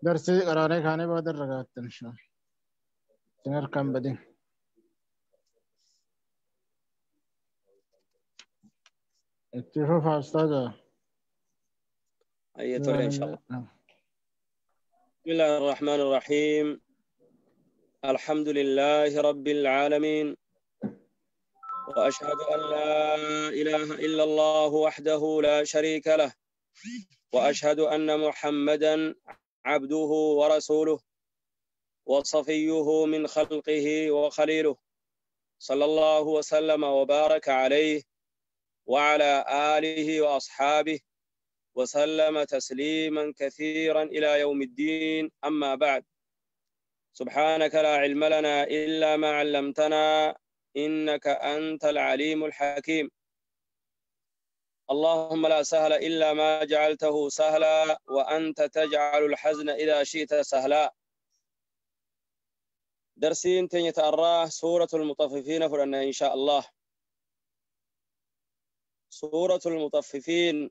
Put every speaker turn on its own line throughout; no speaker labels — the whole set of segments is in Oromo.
Darsii qaraaree kaanee booda irra gaafatan inshallah. Isin harkaan badin. Itti fufaa ustaaza.
أي إن شاء الله. بسم الله الرحمن الرحيم. الحمد لله رب العالمين، وأشهد أن لا إله إلا الله وحده لا شريك له، وأشهد أن محمدا عبده ورسوله وصفيه من خلقه وخليله، صلى الله وسلم وبارك عليه وعلى آله وأصحابه وسلم تسليما كثيرا إلى يوم الدين. أما بعد، سبحانك لا علم لنا إلا ما علمتنا إنك أنت العليم الحكيم. اللهم لا سهل إلا ما جعلته سهلا، وأنت تجعل الحزن إذا شئت سهلا. درسين تنيتأراه سورة المطففين فرنا إن شاء الله. سورة المطففين.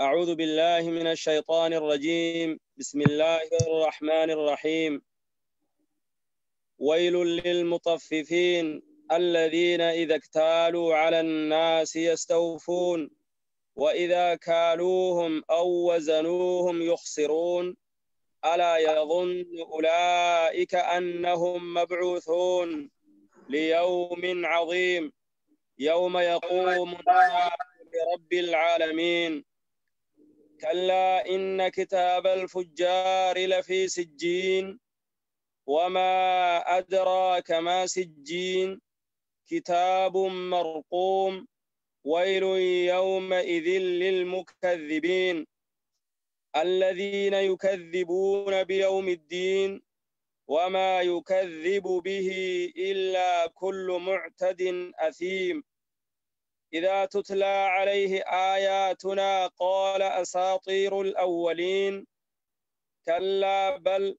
أعوذ بالله من الشيطان الرجيم. بسم الله الرحمن الرحيم. ويل للمطففين الذين إذا اكتالوا على الناس يستوفون، وإذا كالوهم أو وزنوهم يخسرون، ألا يظن أولئك أنهم مبعوثون ليوم عظيم، يوم يقوم الناس لرب العالمين. كلا إن كتاب الفجار لفي سجين، وما أدراك ما سجين، كتاب مرقوم، ويل يومئذ للمكذبين، الذين يكذبون بيوم الدين، وما يكذب به إلا كل معتد أثيم. إذا تتلى عليه آياتنا قال أساطير الأولين، كلا بل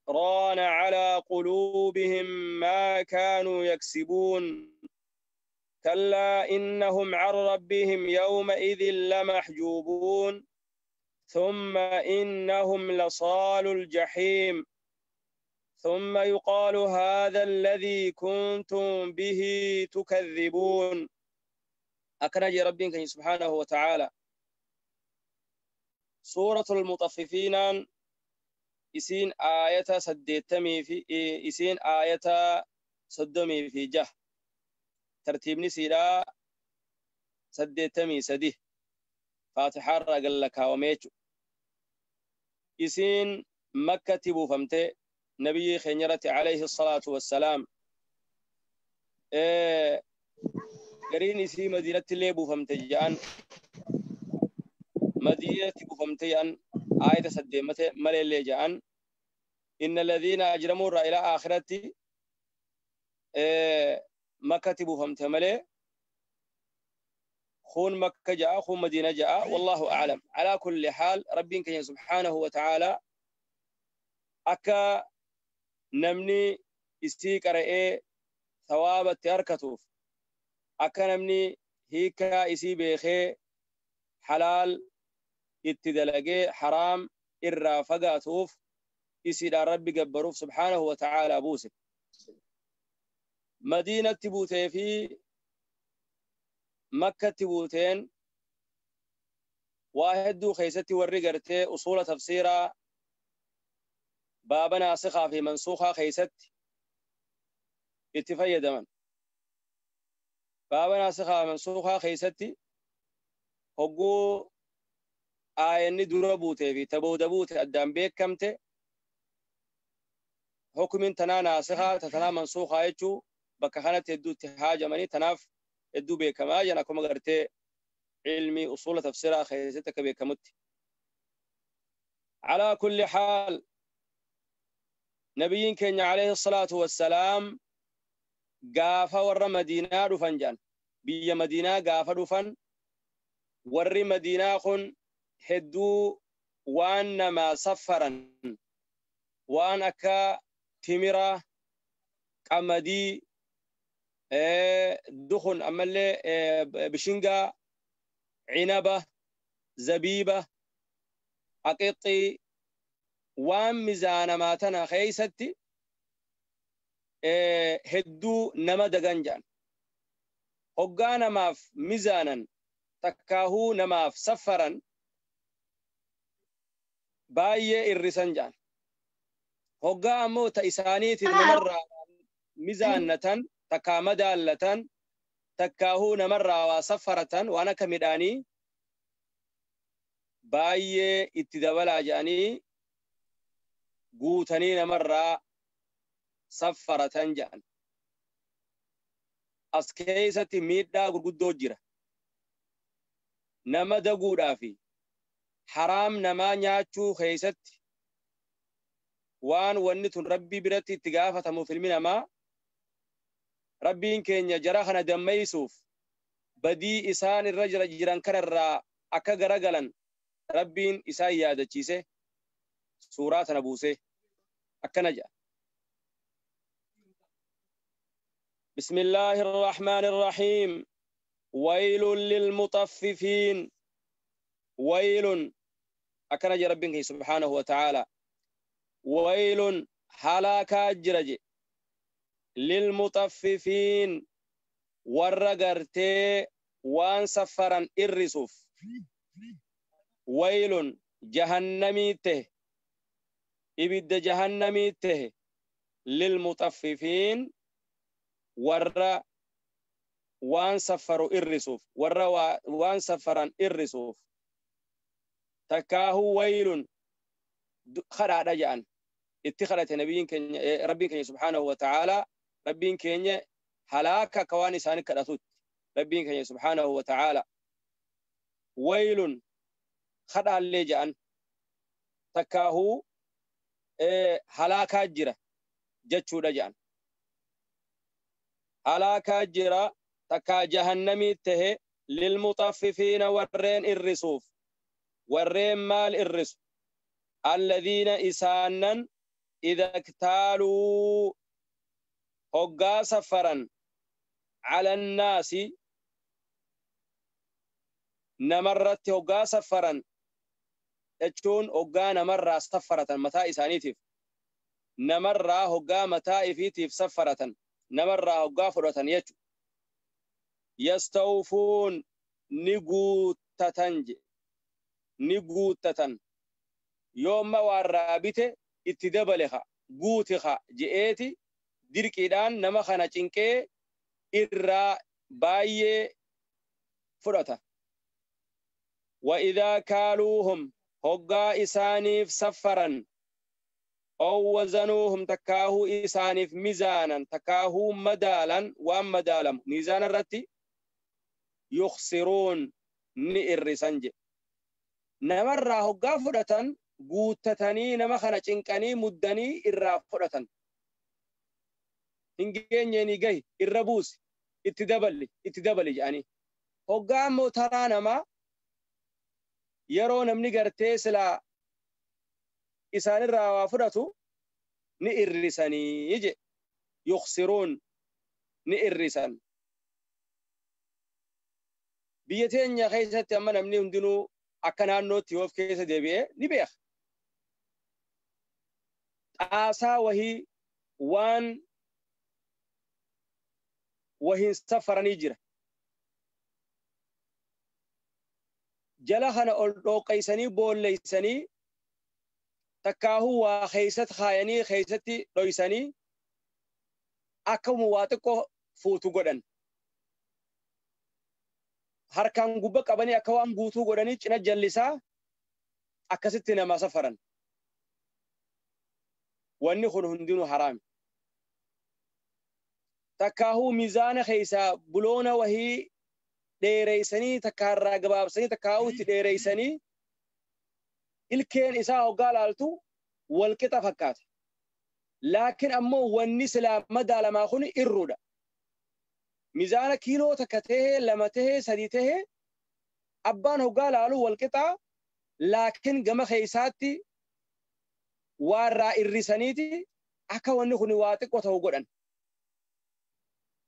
ران على قلوبهم ما كانوا يكسبون، كلا إنهم عن ربهم يومئذ لمحجوبون، ثم إنهم لصال الجحيم، ثم يقال هذا الذي كنتم به تكذبون. أكنج ربك سبحانه وتعالى. سورة المطففين إسين آية سدتمي في إسين آية صدمي في جه ترتيب نسيرا سدتمي سديه فاتحة رجل لك وميتو إسين مكة تبو فمته نبي خنيرة عليه الصلاة والسلام. قرين إسي مدينة اللي بو فمته جان مدينة بو فمته جان آية سديمته ملي جان إن الذين أجرموا إلى آخرتي مكة بفهمت ملي خون مكة جاء خون مدينة جاء، والله أعلم. على كل حال ربك سبحانه وتعالى أكا نمني استيقر ثواب تركتوف، أكا نمني هيكا إسي بيخي حلال اتدلقي حرام إرى فقاتوف إسي ربي قبروف سبحانه وتعالى بوسك. مدينة تبوتي في مكة تبوتين واحد دو خيستي ورقرتي أصول تفسيرا باب ناسخة في منسوخة خيست اتفاية دمن باب ناسخة منسوخة خيستي هقو آيني دربوتي في تبودبوتي أدام بيك كمتي حكم تنا ناسخة تنا منسوخة يجو بكهنة يدو تهاجمني مني تناف يدو بكما جنكم غرتي علمي أصول تفسيرها خيستك بكمت. على كل حال نبيين كان عليه الصلاة والسلام قافا ور مدينة رفنجان بي مدينة قافا رفن ور مدينة خن هدو وان ما سفرا وان أكا تمرة قمدي دخن أمالي بشنقة عنبة زبيبة Aqixii waan mizaanamaa tana keeysatti hedduu nama dagan jedhan. Hoggaa namaaf mizaanan takkaahuu namaaf saffaran baay'ee irrisan jedhan. Hoggaa ammoo ta isaaniitiif namarraa mizaannatan takkaa madaallatan takkaahuu namarraa waa saffaratan waan akka midhaanii baay'ee itti dabalaa jedhanii guutanii namarraa saffaratan jedhan. As keessatti miidhaa gurguddoo jira. Nama daguudhaa fi haraam namaa nyaachuu keessatti waan wanni tun rabbii biratti itti gaafatamuuf ilmi namaa rabbiin keenya jara kana dammaysuuf badii isaan irra jiran kanarraa akka garagalan rabbiin isaan yaadachiise suuraa tana buuse akkana jedha. بسم الله الرحمن الرحيم ويل للمطففين ويل أكنج ربك سبحانه وتعالى ويل هلاك أجرج للمطففين ورغرتي وان سفرا إرسوف ويل جهنمي ته إبد جهنمي ته للمطففين ور وان سفروا إرسوف ور وان سفرا إرسوف تكاهو ويل خرع رجعا اتخلت نبيين كن ربين كن سبحانه وتعالى ربين كن هلاك كواني سانك كراتوت ربين كن سبحانه وتعالى ويل خرع اللي تكاهو هلاك جرا جتشو رجعا هلاك جرا تكا جهنمي ته للمطففين ورين الرسوف ورين مال الرسو الذين إسانا إذا اكتالوا هقا سفرا على الناس نمرت هقا سفرا تشون هقا نمر سفرة متى إسانيتف نمر هقا متى إفيتف سفرة نمر هقا فرة يجو يستوفون نقوتتنج نقوتتن يوم والرابطة اتدبلها قوتها جئتي dirqiidhaan nama kana cinqee irraa baay'ee fudhata. وإذا كالوهم hoggaa isaaniif saffaran أو وزنوهم تكاهو isaaniif mizaanan تكاهو مدالا وان مدالم ميزان الرتي يخسرون ni irrisan jedhe. Namarraa hoggaa fudhatan guuttatanii nama kana cinqanii muddanii irraa fudhatan. Hin geenye ni gahi irra buusi itti dabali jedhanii. Hoggaa ammoo taraa namaa yeroo namni gartee silaa isaanirraa waa fudhatu ni irrisanii jedhe. Yukhsiruun ni irrisan. Biyya teenya keessatti amma namni hundinuu akka naannootti yoo of keessa deebi'ee ni beeka. Xaasaa wahii waan wahiin safaranii jira. Jala kana ol dhooqaysanii boolleysanii takkaahuu waa keeysatti kaayanii keeysatti dhoysanii akkuma waa xiqqoo fuutu godhan. Harkaan gubba qabanii akka waan guutuu godhanii cina jallisaa akkasitti nama safaran. Wanni kun hundinuu haraami. Takkaahuu miizaana keessaa buloona wahii dheereysanii takkaarraa gabaabsanii takkaahuu itti dheereysanii ilkeen isaa hoggaa laaltu walqixa fakkaata. Laakiin ammoo wanni silaa madaalamaa kun irruudha. Miizaana kiiloo takka tahee lama tahee sadii tahee abbaan hoggaa laalu walqixaa laakiin gama keessaatti waarraa irrisaniiti akka wanni kun waa xiqqoo ta'u godhan.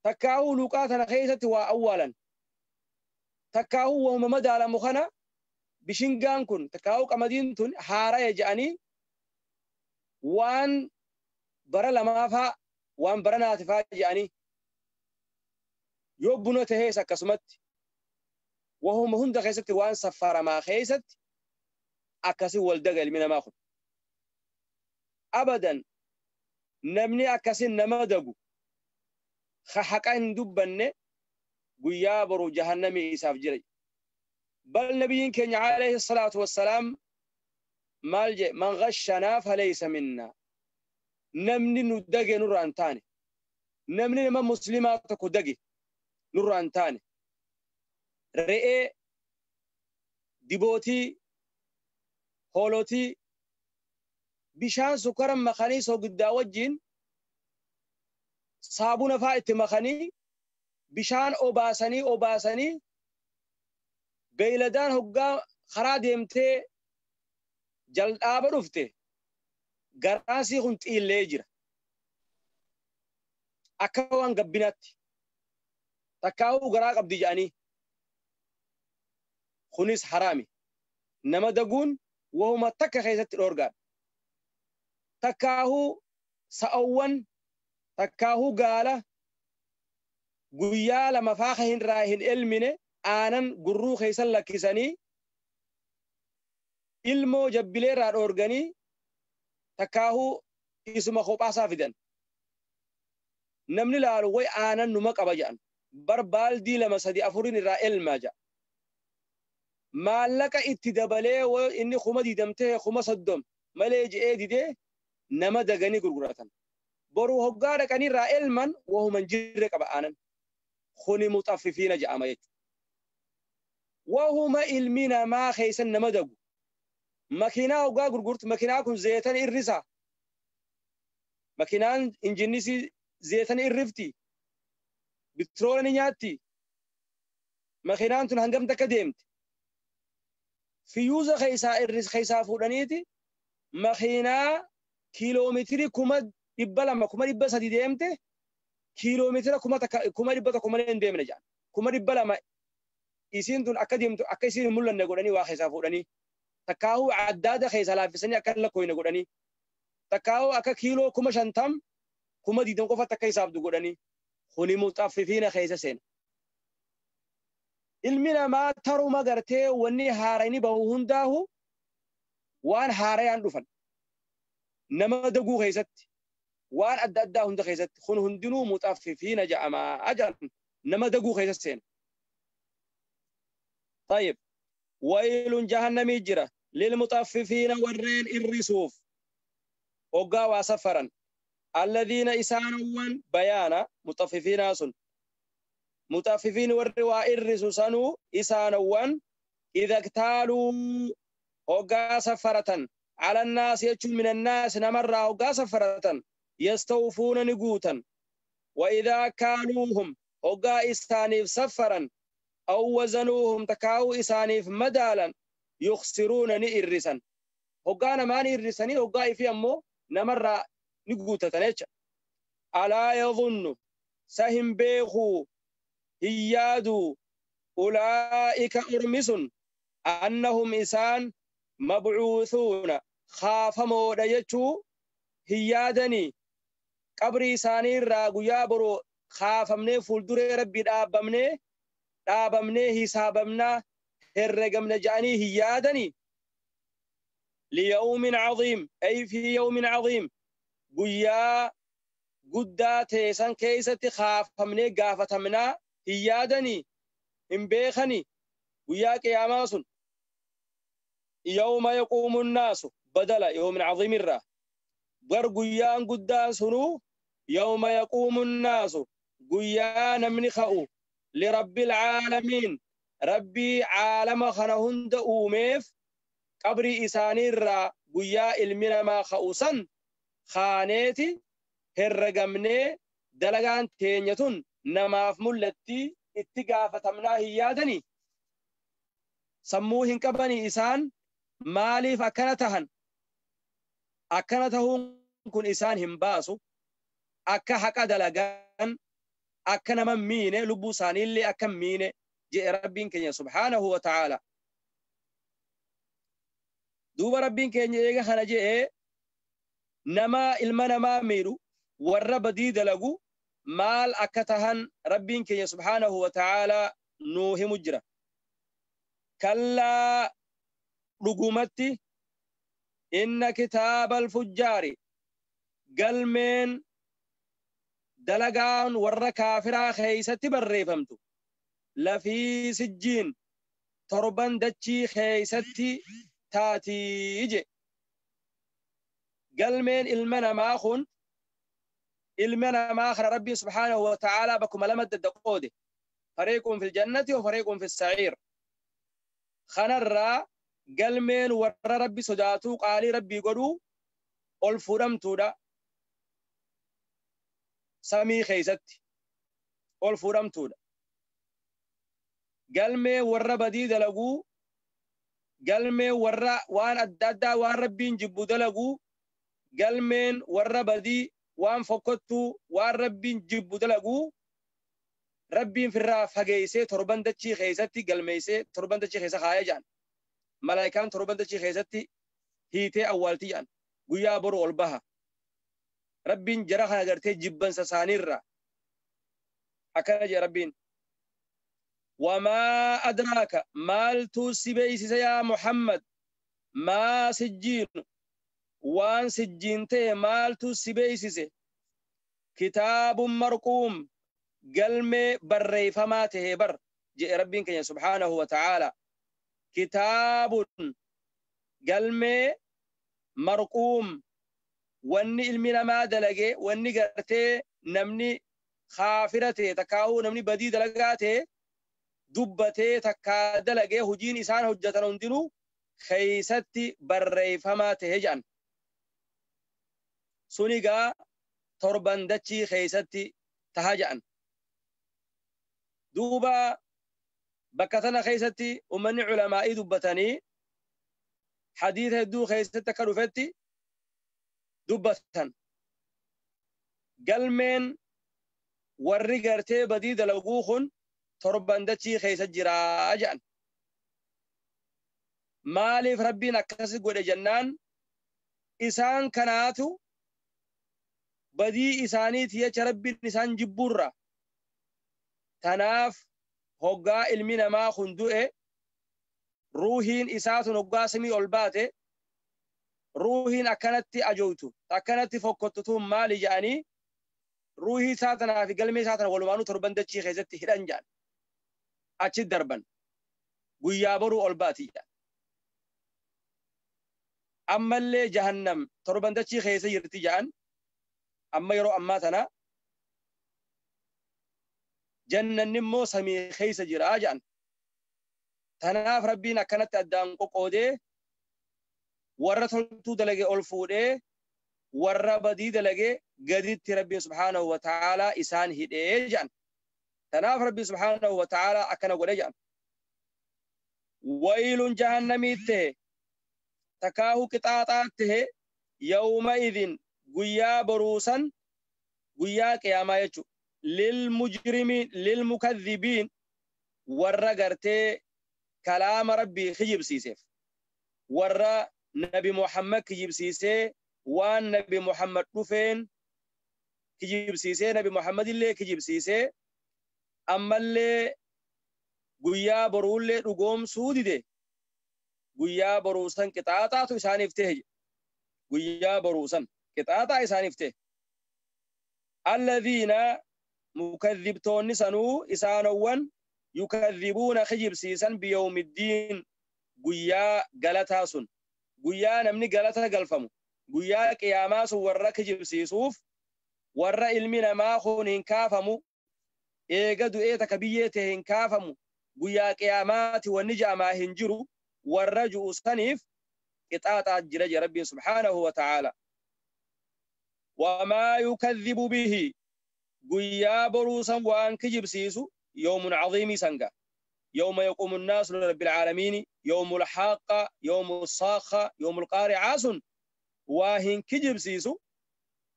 Takkaahuu luqaa tana keessatti waa awwaalan. Takkaahuu waanuma madaalamu kana Bishingaan kun takkaa'uu qamadiin tun haaraya je'anii waan bara lamaafaa waan bara naatifaa je'anii yoo buna tahees akkasumatti wahuma hunda keessatti waan saffaramaa keessatti akkasii wal daga ilmi namaa kun. Abadan namni akkasiin nama dagu ka haqa hin dubbanne guyyaa boru jahannamii isaaf jira. Bal nabiyyiin keenya alayhi salaatu wassalaam maal jedhe? Man ghashanaa falaysa minnaa. Namni nu dage nurraa hin taane, namni nama muslimaa tokko dage nurraa hin taane, re'ee dibootii hoolotii bishaan sukkara makanii soogiddaa wajjin saabuna faa itti makanii bishaan obaasanii obaasanii beeyladaan hoggaa karaa deemtee jal'aaba dhufte garaasii kun xiillee jira. Akka waan gabbinaatti takkaa'uu garaa qabdi jedhanii kunis haraami. Nama daguun wahuma takka keessatti dhoorgaadha. Takkaahuu sa'awwan takkaahuu gaala guyyaa lama faa hinraa hin elmine aanan gurruu keessan lakkisanii ilmoo jabbileerraa dhoorganii takkaahuu isuma kophaasaa fidan. Namni laalu way aanan numa qaba jedhan. Bar baaldii 2 3 4 irraa elmaa jedha. Maallaqa itti dabalee inni 20,000 ta'e 30,000 malee je'ee didee nama daganii gurguratan. Boruu hoggaa dhaqanii irraa elman wahuma hin jirre qaba aanan. Kuni muxaffifiina jedhama jechuudha. Wahuma ilmi namaa keessan nama dagu. Makiinaa hoggaa gurgurtu makiinaa kun zeetan irrisa. Makiinaan injinnisi zeetan irrifti. Bitiroola ni nyaatti. Makiinaan tun hangam takka deemti. Fiyuuza keessaa irris keessaa fuudhaniiti makiinaa kiiloomeetirii 200,000 300,000 deemte kiiloomeetira 100,000 malee hin deemne jedhan. 200,000 isiin tun akka deemtu akka isiin hin mul'anne godhanii waa keessaa fuudhanii takkaahuu addaada keessaa laaffisanii akka hin lakkoofne godhanii takkaahuu akka kiiloo 50,000 20,000 qofatti akka hisaabdu godhanii kuni muxaffifiina keessa seena. Ilmi namaa taruma gartee wanni haarayni bahu hundaahu waan haarayaan dhufan nama daguu keessatti waan adda addaa hunda keessatti kun hundinuu muxaffifiina jedhama ajan nama daguu keessa seena. طيب ويل جهنم جرا للمطففين والرين الرسوف وقا وسفرا الذين إسانوا بيانا مطففين سن مطففين والرواء الرسوسانو إسانوا إذا اكتالوا وقا سفرة على الناس يجو من الناس نمر وقا سفرة يستوفون نقوتا وإذا كالوهم وقا إسانيف سفرا أو وزنوهم تكاو إسانيف مدالا يخسرون نئرسا وقانا ما نئرسني وقا في أمو نمر نقوتا تنيتش ألا يظن سهم بيخو هيادو أولئك أرمس أنهم إسان مبعوثون خاف موديتشو هيادني قبري إساني راغو يابرو خافمني فولدري ربي دابمني دابمني حسابمنا هرقمنا جاني هيادني ليوم عظيم أي في يوم عظيم قيا قدا تيسان كيستي خافمني قافتمنا هيادني إن بيخني ويا قياماسن يوم يقوم الناس بدل يوم عظيم الرا بر قيان قدا سنو يوم يقوم الناس قيان من خاو لرب العالمين ربي عالم خنهند أوميف قبري إساني الرا قيا المنا ما خاوسن خانيتي هرقمني دلقان تينيتون نماف ملتي اتقافتمنا هيادني سموهن كبني إسان ماليف أكنتهن أكنتهن كن إسان همباسو أكا حقا دلقان أكنا من مينة لبو ساني اللي أكن مينة جاء ربين كنيا سبحانه وتعالى. Duuba Rabbiin keenya eega kana je'ee nama ilma namaa miidhu warra badii dalagu maal akka tahan Rabbiin keenya subhaanahu wa ta'aalaa nuu himu jira. Kallaa, dhugumatti, inna kitaaba alfujjaari, galmeen dalagaan warra kaafiraa keeysatti barreeffamtu, lafii sijjiin, torban dachii keeysatti taatii je. Galmeen ilma namaa kun, ilma namaa kana Rabbiin subhaanahu wa ta'aalaa bakkuma lama dadda qoode: fariiqun fil jannati wa fariiqun fis sa'iir. Kanarraa galmeen warra Rabbi sodaatuu, qaalii Rabbii godhuu, ol fuudhamtuudha, samii keeysatti ol fuudhamtuudha. Galmee warra badii dalaguu, galmee warra waan adda addaa, waan Rabbiin jibbu dalaguu, galmeen warra badii, waan fokkottuu, waan Rabbiin jibbu dalaguu, Rabbiin firraa fageeysee torban dachii keessatti galmeeysee torban dachii keessa kaaya jedhan. Malaayikaan torban dachii keessatti hiitee awwaalti jedhan. Guyyaa boru ol baha. Rabbiin jara kana gartee jibbansa isaaniirra akkana jedha Rabbiin. Wamaa adraaka, maaltu si beeysise yaa Muhammad, maa sijjiinu, waan sijjiin ta'e maaltu si beeysise? Kitaabun marquum, galmee barreeffamaa ta'e bar jedhe Rabbiin keenya subhaanahu wa ta'aala. Kitaabun, galmee, marquum, wanni ilmi namaa dalage, wanni gartee namni kaafira ta'e takkaa'uu namni badii dalagaa ta'e dubbatee takkaa dalagee, hojiin isaan hojjetan hundinuu keeysatti barreeffamaa ta'e jedhan. Sunigaa torban dachii keeysatti taha jedhan. Duuba bakka tana keessatti ummanni culamaa'ii dubbatanii, hadiisa hedduu keessatti akka dhufetti dubbatan. Galmeen warri gartee badii dalaguu kun torban dachii keessa jiraa jedhan. Maaliif Rabbiin akkas godhe jennaan, isaan kanaatu badii isaaniiti jecha Rabbiin isaan jibbuurra. Tanaaf hoggaa ilmi namaa kun du'e, ruuhiin isaatun hoggaa samii ol baate, ruuhiin akkanatti ajoytu, akkanatti fokkottu tun maali jedhanii, ruuhii isaa tanaa fi galmee isaa tana walumaanuu torban dachii keessatti hidhan jedhan. Achi darban. Guyyaa boruu ol baati jedhan. Ammallee jahannam torban dachii keessa jirti jedhan. Amma yeroo ammaa tana jannanni immoo samii keessa jira jedhan. Tanaaf Rabbiin akkanatti addaan qoqqoodee warra toltuu dalage ol fuudhee, warra badii dalage gaditti Rabbiin subhaanahu wa ta'aalaa isaan hidhee jedhan. Tanaaf Rabbiin subhaanahu wa ta'aalaa akkana godhe jedhan. Waylun jahannamii ta'e takaahu qixaaxaa ta'e, yawma idin, guyyaa boruusan, guyyaa qiyaamaa jechuudha. Lil mujrimiin, lil mukadhibiin, warra gartee kalaama Rabbii kijibsiiseef, warra Nabi Muhammad kijibsiisee, waan Nabi Muhammad dhufeen kijibsiisee, Nabi Muhammad illee kijibsiisee, ammallee guyyaa boruullee dhugoomsuu dide, guyyaa boruusan qixaaxaatu isaaniif ta'e. Guyyaa boruusan qixaaxaa isaaniif ta'e. Alladhiina, mukadhibtoonni sanuu isaanowwan, yukadhibuuna, kijibsiisan, biyawmiddiin, guyyaa galataa sun, guyyaa namni galata galfamu, guyyaa qiyaamaa sun warra kijibsiisuuf, warra ilmi namaa kun hin kaafamu, eega du'ee takka biyyee ta'e hin kaafamu, guyyaa qiyaamaati wanni ja'amaa hin jiru warra ju'u saniif qixaaxaa jira jedhe Rabbiin subhaanahu wa ta'aala. Wamaa yukadhibu bihi, guyyaa boruu san waan kijibsiisu, yawmun caziimii sanga, yawma yaquumu nnaasu lirabbil caalamiini, yawmu lxaaqa, yawmu saakha, yawmu lqaaricaa sun waa hin kijibsiisu,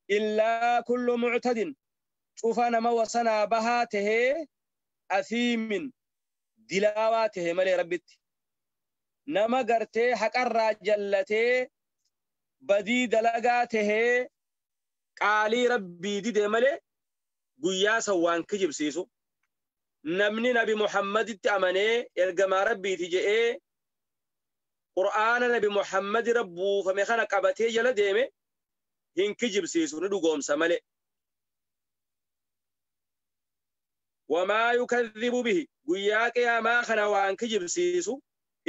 illaa kullu muctadin, cufa nama wasanaa bahaa tahee, athiimin, dilaawaa tahe malee Rabbitti. Nama gartee haqarraa jallatee badii dalagaa tahee qaalii Rabbii dide malee guyyaa san waan kijibsiisu. Namni Nabi Muhammaditti amanee ergamaa Rabbiiti je'ee Qur'aana Nabi Muhammad irra buufame kana qabatee jala deeme hin kijibsiisu, ni dhugoomsa malee. Wamaa yukadhibu bihi, guyyaa qiyaamaa kana waan kijibsiisu,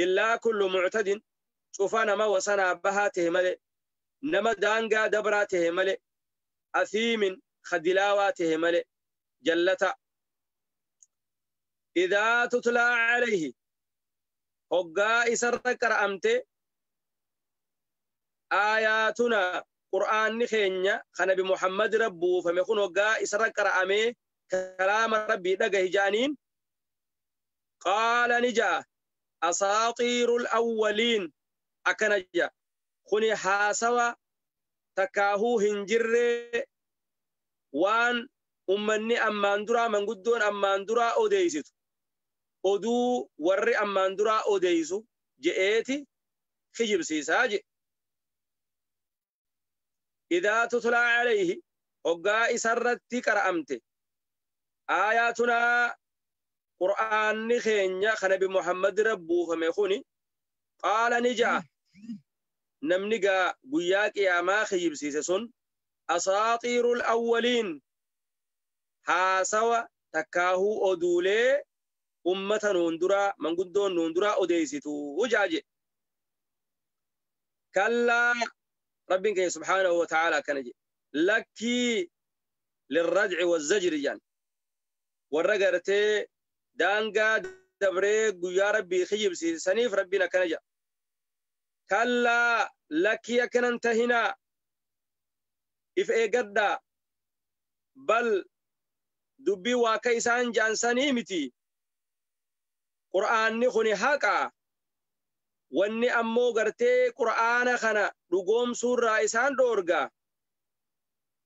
illaa kullu muctadin, cufa nama wasanaa bahaa tahe malee, nama daangaa dabraa tahe malee, athiimin khadilaawaa tahe malee, jallata. Idaa tutlaa calayhi, hoggaa isarra qara'amte aayaatuna, Qur'aanni keenya kan Nabi Muhammad irra buufame kun hoggaa isarra qara'amee kalaama Rabbii dhagahi ja'aniin, qaala ni ja'a, asaaxiirul awwaliin, akkana ja'a, kuni haasawa takkaahuu hin jirree, waan ummanni ammaan duraa, manguddoon ammaan duraa odeeysitu, oduu warri ammaan duraa odeeysu je'eeti kijibsiisaa jedhe. Idaa tutlaa calayhi, hoggaa isarratti qara'amte aayaatunaa, Qur'aanni keenya kan Nabi Muhammad irra buufame kuni, qaala ni ja'a, namni gaa guyyaa qiyaamaa kijibsiise sun, asaaxiirul awwaliin, haasawa takkaahuu oduulee ummata nuun duraa, manguddoon nuun duraa odeeysitu jaa jedhe. Kallaa, Rabbiin keenya subhaanahu wa ta'aala akkana jedhe, lakkii, lirradci wazzajri jedhan, warra gartee daangaa dabree guyyaa Rabbii kijibsiisaniif Rabbiin akkana jedha, kallaa, lakkii, akkanan tahinaa, if eeggadhaa, bal dubbii waa akka isaan jaansanii miti, Qur'aanni kuni haqa. Wanni ammoo gartee Qur'aana kana dhugoomsuurraa isaan dhoorga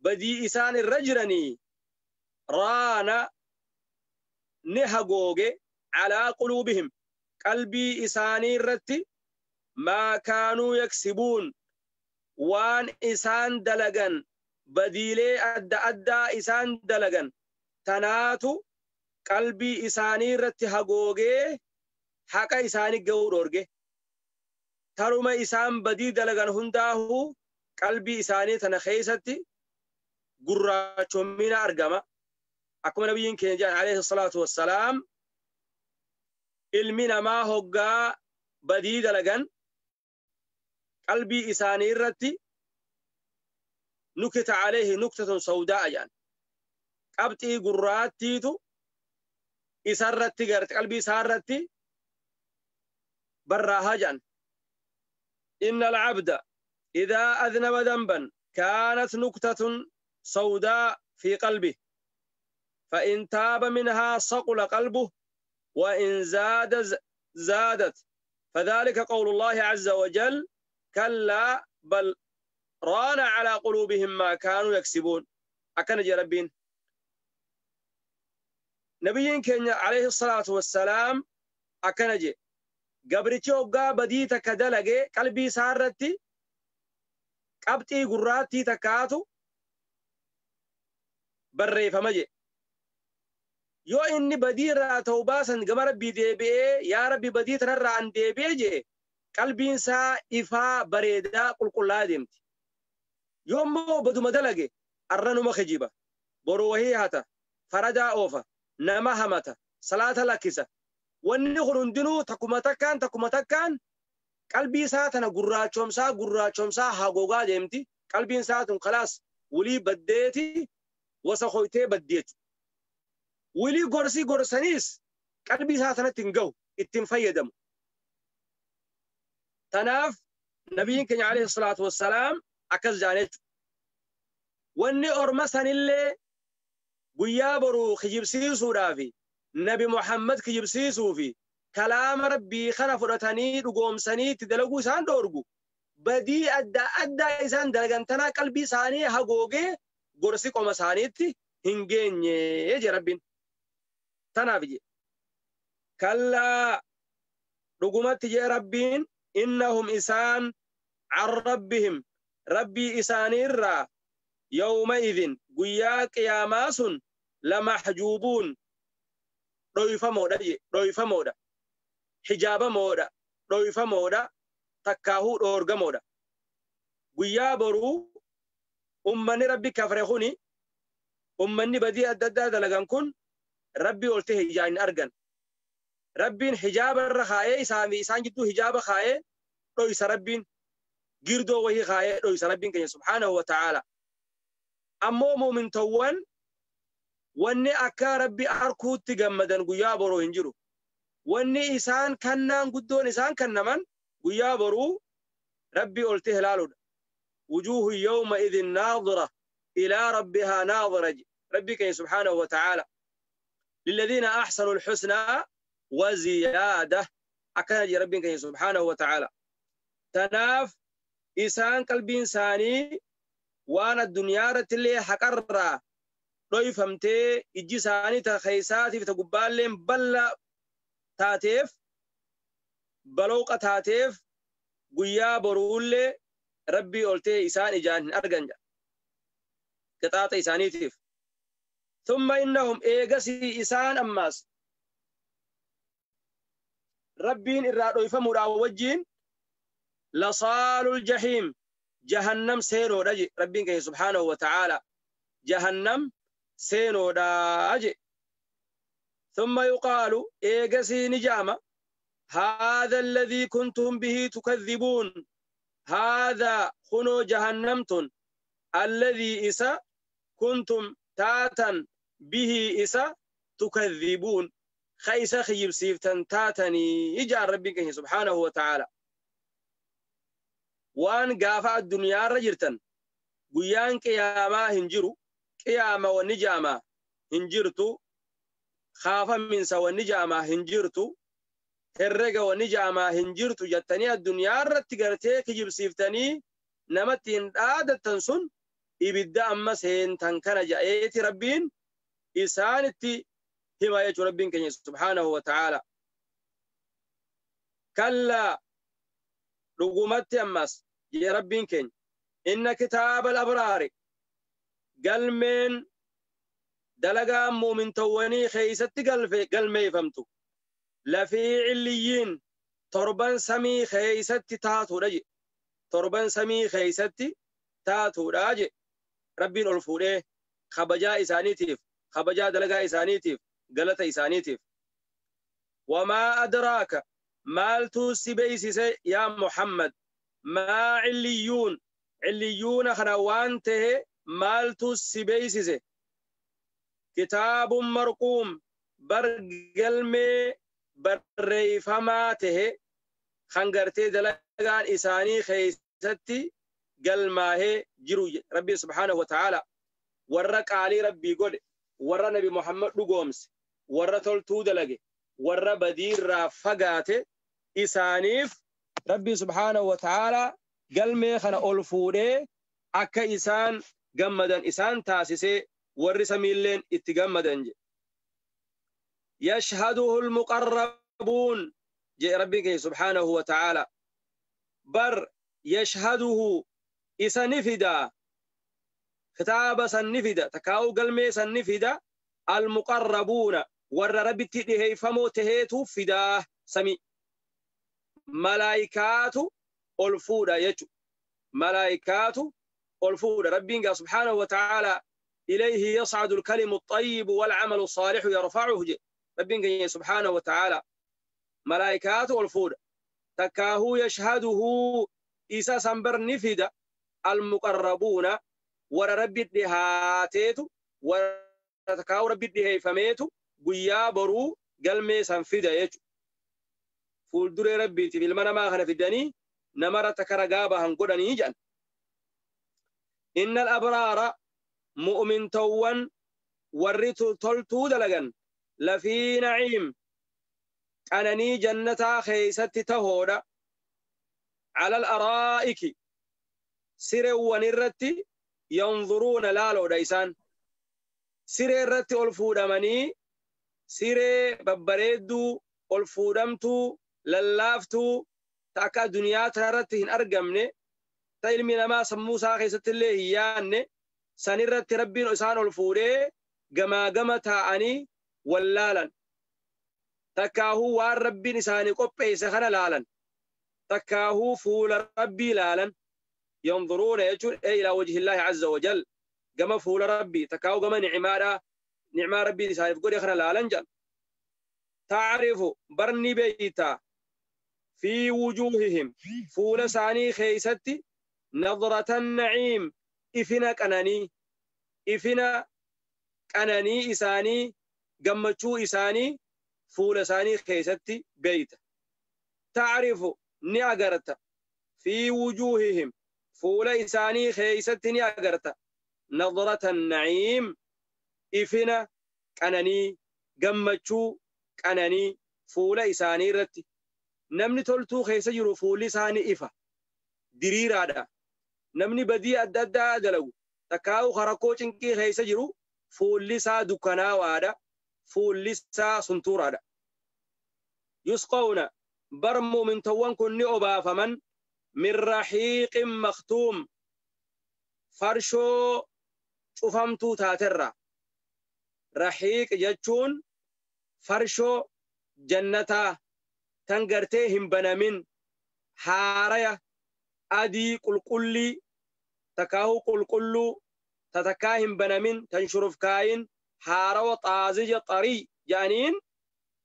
badii isaan irra jiranii. Raana, ni hagooge, calaa quluubihim, qalbii isaanii irratti, maa kaanuu yaksibuun, waan isaan dalagan, badiilee adda addaa isaan dalagan tanaatu qalbii isaanii irratti hagoogee haqa isaanii ga'uu dhoorge. Taruma isaan badii dalagan hundaahuu qalbii isaanii tana keessatti gurraachomina argama. Akkuma Nabiyyiin keenya jedhan alayhi salaatu wassalaam, ilmi namaa hoggaa badii dalagan qalbii isaanii irratti nukita alayhi nuktatun sawdaa'a jedhan, qabxii gurraattiitu isarratti garte, qalbii isaarratti barraahaa jedhan. إن العبد إذا أذنب ذنبا كانت نكتة سوداء في قلبه، فإن تاب منها صقل قلبه، وإن زاد زادت، فذلك قول الله عز وجل: كلا بل ران على قلوبهم ما كانوا يكسبون. أكن ربين نبيين كان عليه الصلاة والسلام أكن gabrichi hoggaa badii takka dalage qalbii isaa irratti qabxii gurraattii takkaatu barreeffama jedhe. Yoo inni badii irraa ta'u baasan gama Rabbii deebi'ee, yaa Rabbi, badii tanarraa an deebi'ee jedhe, qalbiin isaa ifaa bareedaa qulqullaa deemti. Yoo immoo baduma dalage, arranuma kijiba, boru wahii hata, faradaa oofa, nama hamata, salaata lakkisa. Wanni kun hundinuu takkuma takkaan takkuma takkaan qalbii isaa tana gurraachomsaa gurraachomsaa hagogaa deemti. Qalbiin isaa tun kalaas wulii baddeeti, wasa hoytee baddi jechuudha. Wulii gorsii gorsaniis qalbii isaa tanatti hin gahu, ittiin fayyadamu. Tanaaf Nabiyyiin keenya alayhi salaatu wassalaam akkas jedhan jechuudha. Wanni orma sanillee guyyaa boruu kijibsiisuudhaafi Nabi Muhammad kijibsiisuu fi kalaama Rabbii kana fudhatanii dhugoomsanii itti dalaguu isaan dhoorgu badii adda addaa isaan dalagan tanaa qalbii isaanii hagoogee gorsi qoma isaaniitti hin geenye jedhe Rabbiin. Tanaaf jedhe. Kallaa, Dhugumatti jee Rabbiin innahum isaan can rabbihim rabbii isaaniirraa yawma idin guyyaa qiyaamaa sun lamaxjuubuun dhoyfamoodha je dhoyfamoodha hijaabamoodha dhoyfamoodha takkaahuu dhoorgamoodha. Guyyaa boruu ummanni rabbi kafre kuni ummanni badii adda addaa dalagan kun rabbii olte hijaa hin argan. Rabbiin hijaaba irra kaayee isaan jidduu hijaaba kaayee dhoysa rabbiin girdoo wahii kaayee dhoysa rabbiin keenya subhaanahu wa ta'aala. Ammoo muumintowwan wanni akka rabbi arkuutti gammadan guyyaa boruu hin jiru. Wanni isaan kannaan guddoon isaan kannaman guyyaa boruu rabbii olte ilaaluudha. Wujuuhu yawma idin naadira ilaa rabbihaa naadira rabbii keenya subhaanahu wa ta'aala. Lilladhiina ahsanu alxusnaa وزيادة أكاد ربك سبحانه وتعالى. تناف إسان قلبين ساني وانا الدنيا رتلي حقرة لو فهمتي إجي ساني تخيساتي في تقبالين بلا تاتيف بلوقة تاتيف قيا برولي ربي قلتي إسان إجان أرجنجا قطعة إساني تيف. ثم إنهم إيجسي إسان أماس ربين إرادو يفهموا وجين لصال الجحيم جهنم سينو رجي ربين كي سبحانه وتعالى جهنم سينو راجي. ثم يقال إيجسي نجامة هذا الذي كنتم به تكذبون هذا خنو جهنمتن الذي إسا كنتم تاتا به إسا تكذبون خيسا خيب سيفتن تاتني يجعل ربك سبحانه وتعالى. وان قافع الدنيا رجرتن قيان قياما هنجرو قياما ونجاما هنجرتو خافا من سوى نجاما هنجرتو هرقا ونجاما هنجرتو جتني الدنيا رتقرتي خيب سيفتني نمتين آدة تنسن إبدا أما سين تنكنا جاءتي ربين إسانتي هما يجو ربين سبحانه وتعالى. كلا رقومت أمس يا ربين كن إن كتاب الأبرار قلمين دلقا مؤمن تواني خيست قلمي فهمتو لفي عليين تربان سمي خيست تاتو رجي تربان سمي خيست تاتو راجي. ربين ألفوره خبجا إسانيتيف خبجا دلقا إسانيتيف غلط إسانيتيف. وما أدراك مالتو سبيسيس يا محمد ما عليون عليون خنوانته مالتو سبيسيس كتاب مرقوم برقلمي بريفماته خنقرتي دلقان إساني خيستي قلماه جرو ربي سبحانه وتعالى. ورق علي ربي قول ورى نبي محمد لقومس ورى تلتو دلقي ورى بدير رافقاته إسانيف ربي سبحانه وتعالى قلمي خنا ألفوده أكا إسان قمدن إسان تاسسي ورى سميلين اتقمدن. يشهده المقربون جاء ربك سبحانه وتعالى بر يشهده إسانفدا كتاب سنفدا تكاو قلمي سنفدا المقربون ور ربي تدهي فمو تهيتو فدا سمي ملائكات الفودا يجو ملائكات الفودا ربي سبحانه وتعالى إليه يصعد الكلم الطيب والعمل الصالح يرفعه ربي سبحانه وتعالى ملائكات الفودا تكاهو يشهده إسا سنبر نفدا المقربون ور ربي دهاتيتو ور تكاو ربي دهيفميتو guyyaa boruu galmee san fida jechuudha. Fuulduree rabbiitiif ilma namaa kana fidanii namarra takka ragaa bahan godhanii jedhan. Innal abraara mu'mintowwan warri toltuu dalagan lafii naciim qananii jannataa keeysatti tahoodha. Alal araa'iki sireewwan irratti yanzuruuna laaloodha isaan. Siree irratti ol fuudhamanii siree babbareedduu ol fuudhamtuu Lallaaftuu ta akka addunyaa tanarratti hin argamne, ta ilmi namaa sammuu isaa keessatti illee hin yaanne sanirratti Rabbiin isaan ol fuudhee gamaa gama taa'anii wallaalan. Takkaahuu waan Rabbiin isaanii qopheesse kana laalan. Takkaahuu fuula Rabbii laalan. Yanzuruuna jechuun ilaa wajhillaahi azza wajal, gama fuula Rabbii takkaahuu gama ni'imaadhaa, ni'imaa Rabbiin isaaniif godhe kana laalan jedhan. Ta'rifu barni beeyta, fi wujuuhihim fuula isaanii keeysatti, nadratan naciim ifina qananii, ifina qananii isaanii, gammachuu isaanii fuula isaanii keeysatti beeyta. Ta'rifu ni agarta, fi wujuuhihim fuula isaanii keeysatti ni agarta, nadratan naciim ifina qananii, gammachuu qananii fuula isaanii irratti. Namni toltuu keessa jiru fuulli isaanii ifa diriiraadha. Namni badii adda addaa dalagu takkaa'u rakkoo cinqii keessa jiru fuulli isaa dukkanaawaadha, fuulli isaa suntuuraadha. Yusqawna bar muumintowwan kun ni obaafaman, min rahiiqin maktuum farshoo cufamtuu taaterra. Rahiiq jechuun farshoo jannataa tan gartee hin banamin, haaraya adii qulqullii takkaahuu qulqulluu ta takkaa hin banamin, tan shurufkaayin, haarawa xaazija xarii jedhaniin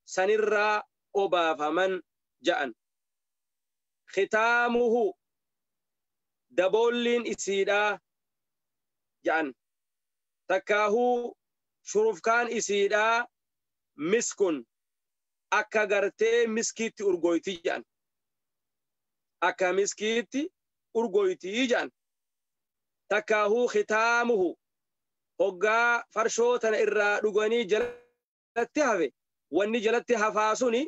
sanirraa obaafaman ja'an. Khitaamuhu daboolliin isiidhaa ja'an, takkaahuu shurufkaan isiidhaa miskun akka gartee miskiitti urgoyti jedhan, akka miskiitti urgoyti jedhan. Takkaahuu khitaamuhu hoggaa farshoo tana irraa dhuganii jalatti hafe, wanni jalatti hafaa suni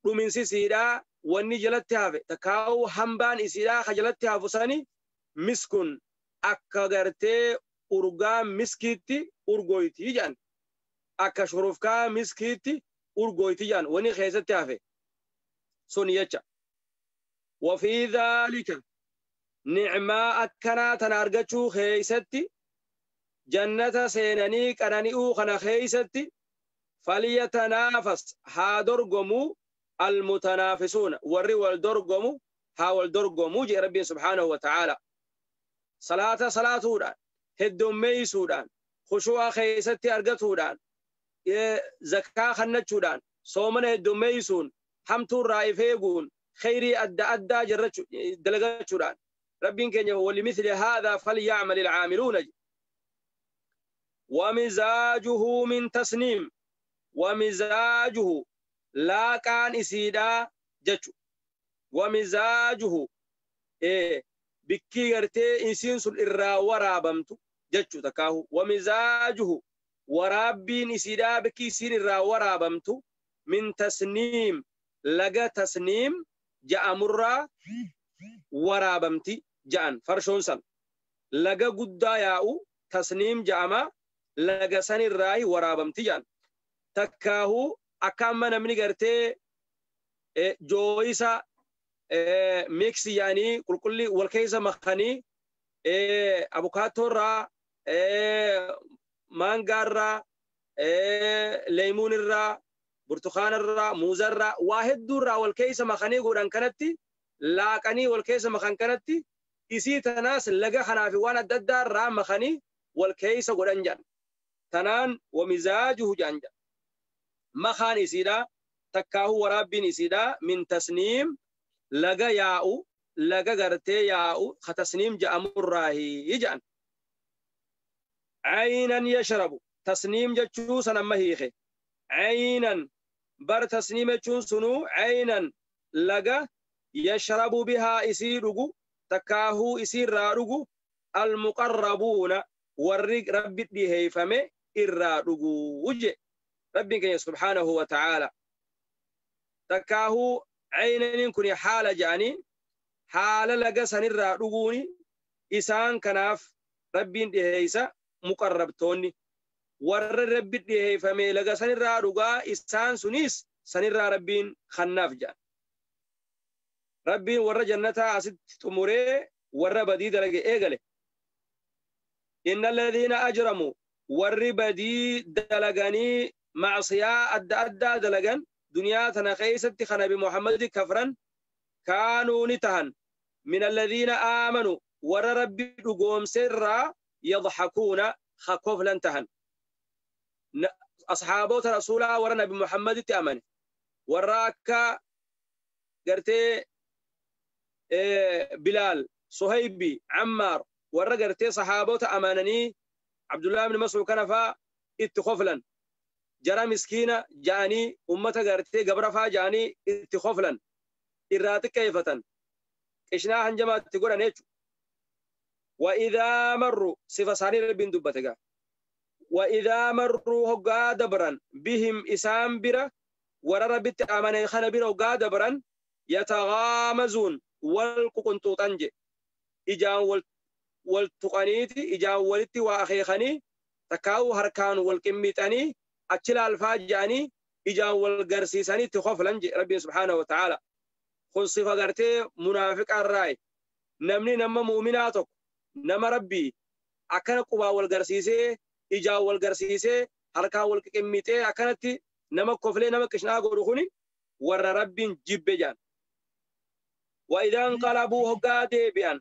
dhuminsi isiidhaa, wanni jalatti hafe takkaahuu hambaan isiidhaa ka jalatti hafu sani miskun akka gartee urgaa miskiitti urgoyti jedhan, akka shurufkaa miskiitti urgoyti jedhan wanni keessatti hafe sun jecha. وفي ذلك نعما أكنا تنارجتشو خيستي جنة سيناني كنانيو خنا خيستي فليتنافس ها درقمو المتنافسون وري والدرقمو ها والدرقمو جي ربي سبحانه وتعالى. صلاة صلاة هدوم ميسودان، خشوع خيستي أرقتودان، زكاة خنتشودان، صومنا هدوم ميسون، حمتو الرائفيقون، خيري أدى أدى دلقتشودان. ربين كان ولمثل هذا فليعمل العاملون. ومزاجه من تسنيم، ومزاجه لا كان إسيدا جتشو، ومزاجه إيه بكي غرتي إنسين سل إرا ورابمتو جتشو تكاهو. ومزاجه ورابين إسيدا بكي سين إرا ورابمتو من تسنيم لغا تسنيم جاء مرة ورابمتي جان فرشون سن لغا قدا ياو تسنيم جاء لغا سن الراي ورابمتي جان. تكاهو أكام نمني غرتي جويسا ميكس يعني كل والكيسة مخاني أبوكاتو را مانجا را ليمون را برتقال را موزة را واحد دور را والكيسة مخاني قران كانتي لاقني والكيسة مخان كانتي إسي تناس لقى خنافي وانا ددار را مخاني والكيسة قران جان تنان. ومزاجه جان جان مخان إسيدا تكاهو ورابين إسيدا من تسنيم لقى ياو لقى غرتي ياو ختسنيم جاء مراهي جان. عينا يشرب تسنيم جتشو سنمهيخي عينا بر تسنيم جتشو سنو عينا لقى يشرب بها إسيرغو تكاهو إسير رارغو المقربون ورق ربي بهيفمي إرارغو وجه ربي سبحانه وتعالى. تكاهو عينين كوني حالة جاني حالة لقى سنرى رغوني إسان كناف ربي دهيسا مقربتوني ور ربي دهيفمي لقى سنرى رغا إسان سنيس سنرى ربين خناف جان. Rabbiin warra jannataa asitti xumuree warra badii dalage eegale. Inna alladhiina ajramu warri badii dalaganii macsiyaa adda addaa dalagan duniyaa tana keessatti kan Nabi Muhammadi kafran kaanuu ni tahan min alladhiina aamanu warra Rabbi dhugoomse irraa yadhakuuna koflan tahan. Asxaabota rasuulaa warra Nabi Muhammaditti amane warra akka gartee Bilaal, Suhaybi, Ammaar warra gartee saxaabota amananii Abdullah ibn Mas'ud kana faa itti koflan. Jara miskiina ja'anii ummata gartee gabra faa ja'anii itti koflan. Irraa xiqqeeffatan. Qishnaa hanjamaa itti godhan jechuudha. وإذا مروا صفة ثانية ربين دبتها وإذا مروا هقا دبرا بهم إسام برا ورربت أماني خنا برا هقا دبرا يتغامزون والقنطوطنج إجان والتقنيتي إجان ولتي وأخيخني تكاو هركان والكميتاني أتشل الفاجاني إجان والقرسيساني تخوف لنج ربي سبحانه وتعالى. خن صفة قرتي منافق الرأي نمني نما مؤمناتك nama rabbii akkana qubaa wal garsiisee ijaan wal garsiisee harkaan wal qiqqimmitee akkanatti nama koflee nama qishnaa godhu kuni warra rabbiin jibbe jaan. Wa idaan qalabuu hoggaa deebi'an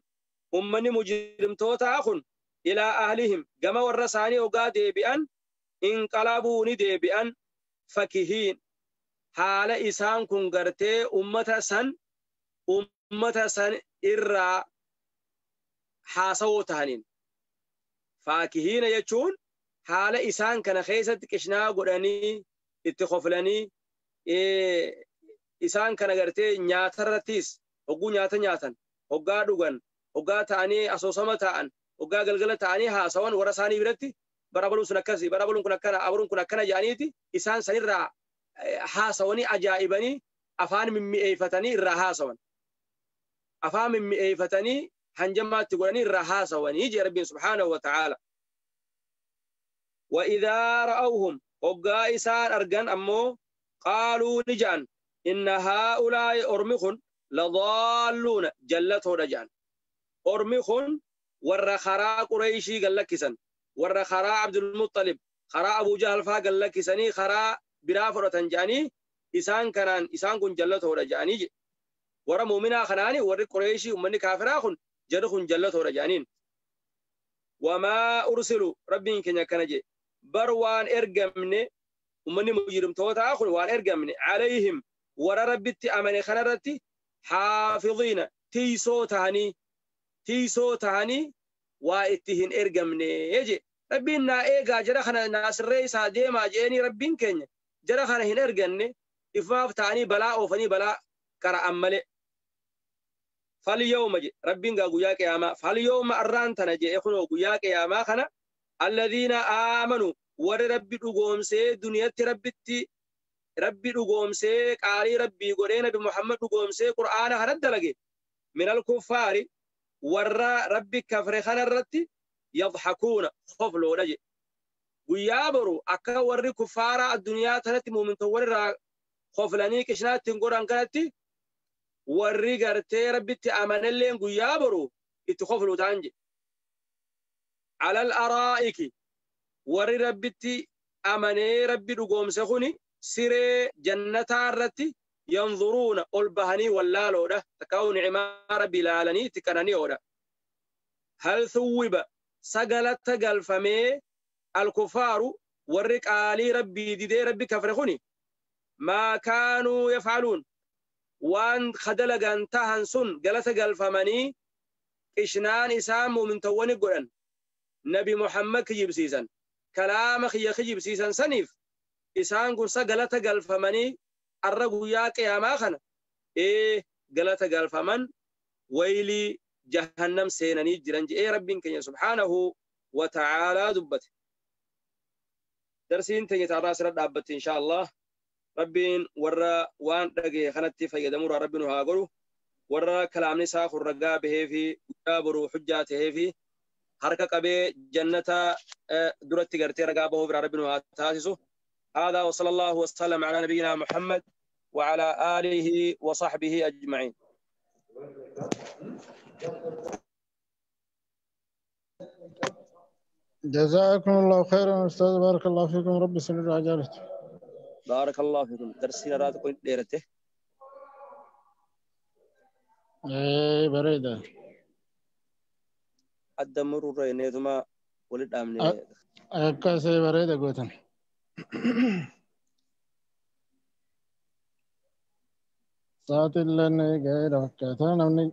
ummanni mujrimtootaa kun ilaa ahlihim gama warra isaanii hoggaa deebi'an inqalabuu ni deebi'an fakihiin haala isaan kun gartee ummata san irraa haasawoo tahaniin. Faakihiina jechuun haala isaan kana keessatti qishnaa godhanii itti koflanii isaan kana gartee nyaatarrattis hogguu nyaata nyaatan hoggaa dhugan hoggaa ta'anii asoosama ta'an hoggaa galgala ta'anii haasawan warra isaanii biratti bara baluun sun akkasii bara baluun kun akkana abaluun kun akkana jedhaniiti isaan sanirraa haasawanii ajaa'ibanii afaan mimmi'eeffatanii irraa haasawan. Afaan mimmi'eeffatanii hanjamaatti godhanii irraa haasawanii jee Rabbiin subhaanahu wa ta'aala. وإذا رأوهم hoggaa isaan argan ammoo qaaluu ni ja'an inna haa'ulaa'i ormi kun ladaalluuna jallatoodha ja'an. Ormi kun warra karaa Qureeshii gallakkisan warra karaa Abdulmuxalib karaa Abuu Jahal faa gallakkisanii karaa biraa fudhatan ja'anii isaan kanaan isaan kun jallatoodha ja'anii jedhe. Warra muuminaa kanaani warri Qureeshii ummanni kaafiraa kun jarri kun jallatoodha ja'aniin. Wamaa ursilu rabbiin keenya akkana jedhe bar waan ergamne ummanni mujrimtootaa kun waan ergamne alayhim warra rabbitti amane kanarratti xaafidiina tiisoo tahanii waa itti hin ergamne je. Rabbiin naa eegaa jara kana naa sirree isaa deemaa je'anii rabbiin keenya jara kana hin erganne ifaaf ta'anii balaa oofanii balaa qara'an malee. فاليوم ربين قا قياما فاليوم أران تنجي إخنو قيا قياما خنا الذين آمنوا ور ربي دغومسي دنيا ربتي ربي دغومسي قاري ربي غورينا بمحمد دغومسي قرآن خنا دلغي من الكفار ور ربي كفر خنا رتي يضحكون خفلو نجي قيا برو أكا ور كفار الدنيا تنتي مؤمن تور خفلاني كشنات تنقران كنتي warri gartee rabbitti amanalleen guyyaa boru itti koflu ta'an jedhe. Alal araa'iki warri rabbitti amanee rabbi dhugoomse kuni siree jannataa irratti yanzuruuna ol bahanii wallaaloodha. Takkaa'u ni'imaa rabbi ilaalanii itti qanani'oodha. Hal thuwwiba sagalata galfamee alkufaaru warri qaalii rabbii didee rabbi kafre kuni maa kaanuu yafcaluun waan khadalagan tahan sun galata galfamanii qishnaan isaan muumintawwani godhan nabi Muhammad kijibsiisan kalaama kiyya kijibsiisan saniif isaan kun galata galfamanii arra guyyaa qiyaamaa kana galata galfaman waylii jahannam seenanii jiran je'ee rabbiin keenya subhaanahu wa ta'aalaa dubbate. Darsiin teenya taarraa asirra dhaabbatte inshaa Allah. Rabbiin warra waan dhagee kanatti fayyadamuurraa rabbi nu haa godhu. Warra kalaamni isaa kun ragaa bahee fi guyyaa boruu hujjaa tahee fi harka qabee jannata duratti gartee ragaa bahuuf rabbi nu haa taasisu. هذا وصلى الله وسلم على نبينا محمد وعلى آله وصحبه أجمعين.
جزاكم الله خيرا أستاذ، بارك الله فيكم، ربي سنر عجالته.
بارك الله فيكم. درسنا رات كون ديرته.
إيه بريدة.
الدمر رينيتما ولد أمني.
أكاسي بريدة قوتن. ساعات اللي غير فكاتنا نمني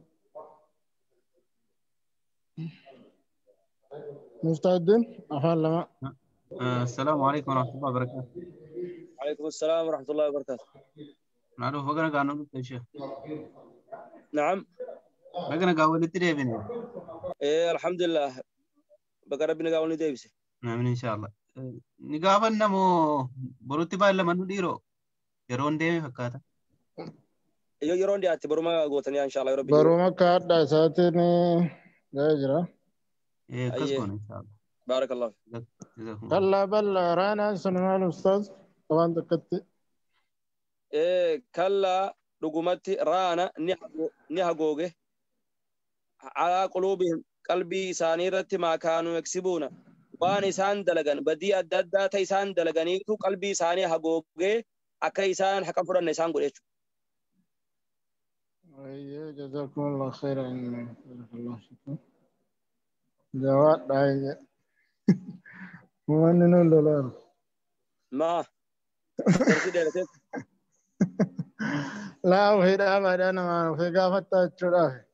مستعدين أفعل لما.
السلام عليكم ورحمة الله وبركاته.
عليكم السلام ورحمة الله وبركاته.
معروف بقنا قانون يا شيخ.
نعم.
بقنا قاول تريبني.
إيه الحمد لله. بقى ربنا قاول ديبسي.
نعم إن شاء الله. نقابلنا مو بروتي بالا منو ديرو. يرون ديمي فكاتا.
يرون دي بروما قوتني إن شاء الله يا ربي.
بروما كارد ساتني غيره.
إيه كسكون إن شاء الله.
بارك الله فيك.
كلا بل رانا سنة الأستاذ طبعا دقت.
إيه كلا رقمتي رانا نهجوجه على قلوبهم قلبي سانيرة ما كانوا يكسبون وان إسان دلجن بدي أدد تيسان دلجني تو قلبي ساني هجوجه أكيسان حكم فرن إسان قريش.
أيه جزاكم الله خيرا بارك الله فيكم. جواد أيه وين دولار
ما
لا وهي ما أنا ما في قافة تشراه.